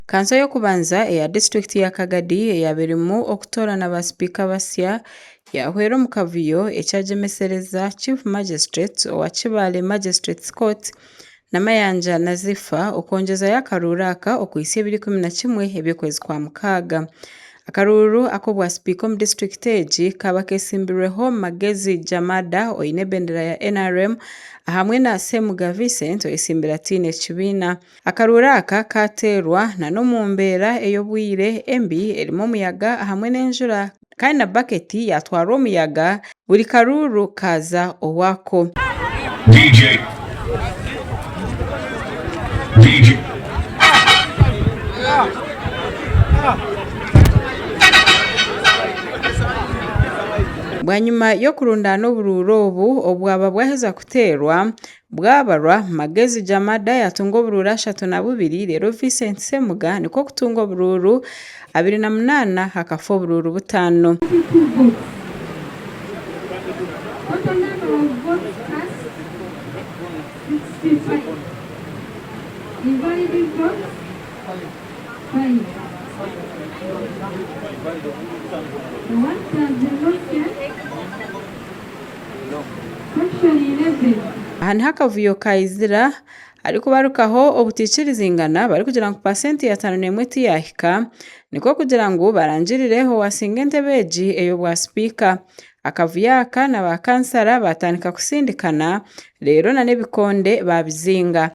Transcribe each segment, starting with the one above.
Kanso y'okubanza eya disiturikiti ya Kagadi eyaaba erimu okutoorana ba sipiika basya yahwera omu kavuyo ekyagyemesereza Chief Magistrate owa Kibaale Magistrates Court Namayanja Nazifa okwongyezayo akaruuru aka okuhitsya ebiro 11 eby'okwezi kwa Mukaaga. Akaruuru ak'obwa sipiika omu disiturikiti egi kaaba ketsimbirweho Magezi Jamada oine ebendera ya NRM ahamwe na Ssemuga Vincent oyetsimbire ataine kibiina. Akaruuru aka kaateerwa n'omu mbeera ey'obwire embi erimu omuyaga ahamwe n'enjura kandi na baketi yaatwarwa omuyaga buri karuuru kaaza owako. DJ. DJ. Bwanyima y'okurundaana oburuuru obu obwaba bwaheza kuteerwa, bwabarwa, Magezi Jamada yaatunga oburuuru 32 reero Vincent Ssemuga nikwo kutunga oburuuru 28 hakafa oburuuru butaano. 32 votes. Total number of votes cast, 65. Invalid votes, 5. The one that has been lost here, section 11. Aha niho akavuyo kaizira harikubarukaho obutaikirizingana barikugira ngu paasenti ya 51 tiyahika nikwo kugira ngu barangirire owaasinga entebe egi ey'obwa sipiika. Akavuyo aka na ba kansara baatandika kusindikana reero na n'ebikonde baabizinga.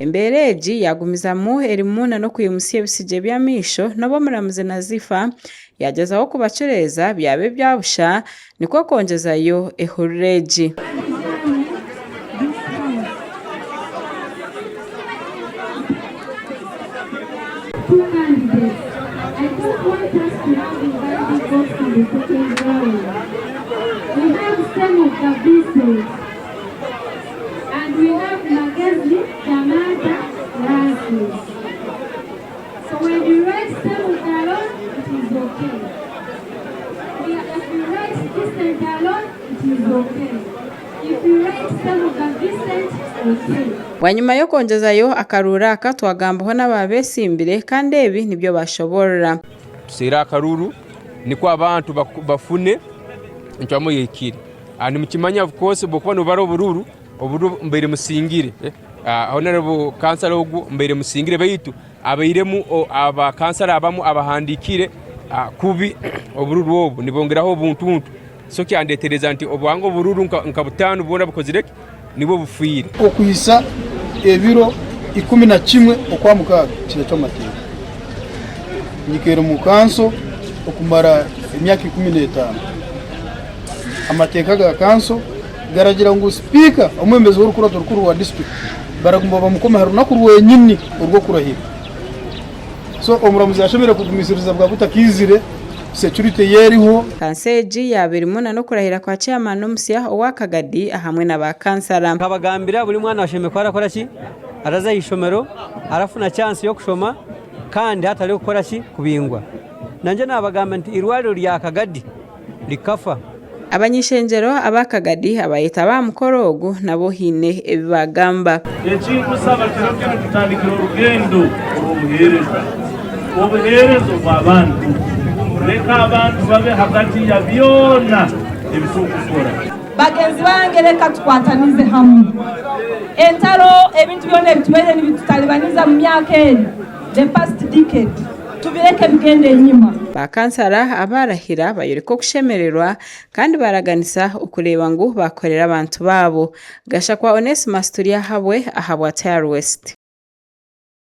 Embeera egi yaagumizamu erimu na n'okwimutsya ebitsigye by'amaisho n'obu omuramuzi Nazifa yaagyezaho kubacureeza byaba ebya busha nikwo kwongyezayo ehururu egi. Two candidates. I don't want us to have invalid votes in the second round. We have Semuga Vincent and we have Magezi Jamada Francis. So when you write Semuga alone, it is okay. If you write Vincent alone, it is okay. If you write Semuga Vincent, okay. Bwanyima y'okwongyezayo akaruuru aka twagambaho n'abaabetsimbire kandi ebi nibyo baashoboorora. Tuteere akaruuru nikwo abantu bafune encwamu eyehikire. Nimukimanya of course obu okuba nobara oburuuru, oburuuru mbaire musingire. Honorable kansara ogu mbaire musingire baitu abairemu abakansara abamu abahandiikire kubi oburuuru obu nibongeraho obuntuntu. So kyandetereza nti obwange oburuuru nka butaano bwona bukozire ki? Nibwo bufiire. Okuhitsya ebiro 11 Okwamukaaga kirekye omu mateeka. Nyikaire omu kanso okumara emyaka 15. Amateeka ga kanso garagira ngu sipiika omwebembezi w'orukurato rukuru rwa disiturikiti baraguma bamukome aha runaku rwenyini orw'okurahira. So omuramuzi ashemereire kugumisiriza bwaba butakaizire security ye eriho. Kanso egi yaaba erimu na n'okurahira kwa chairman omusya owa Kagadi ahamwe na ba kansara. Nkabagambira buri mwana ashemereire kuba arakora ki? Araza aha ishomero, arafuna chance y'okushoma kandi hatariho kukora ki? Kubingwa. Nangye nabagambira nti eirwariro rya Kagadi rikafa. Abany'ishengyero aba Kagadi abaayetaba aha mukoro ogu nabo haine ebi baagamba. Ekinkusaba kiro kinu tutandikire orugendo orw'obuheereza, obuheereza obw'abantu. Leka abantu babe hagati ya byona ebitukukora. Bagenzi bange reka tukwatanize hamwe. Entaro, ebintu byona ebitubaire nibitutalibaniza mu myaka eri, the past decade, tubireke bigende enyima. Ba kansara abaarahira bayoreka okushemererwa kandi baaraganisa okureeba ngu baakorera abantu baabo. Gashakwa Onesmus Turyahabwe ahabwa Tayari West.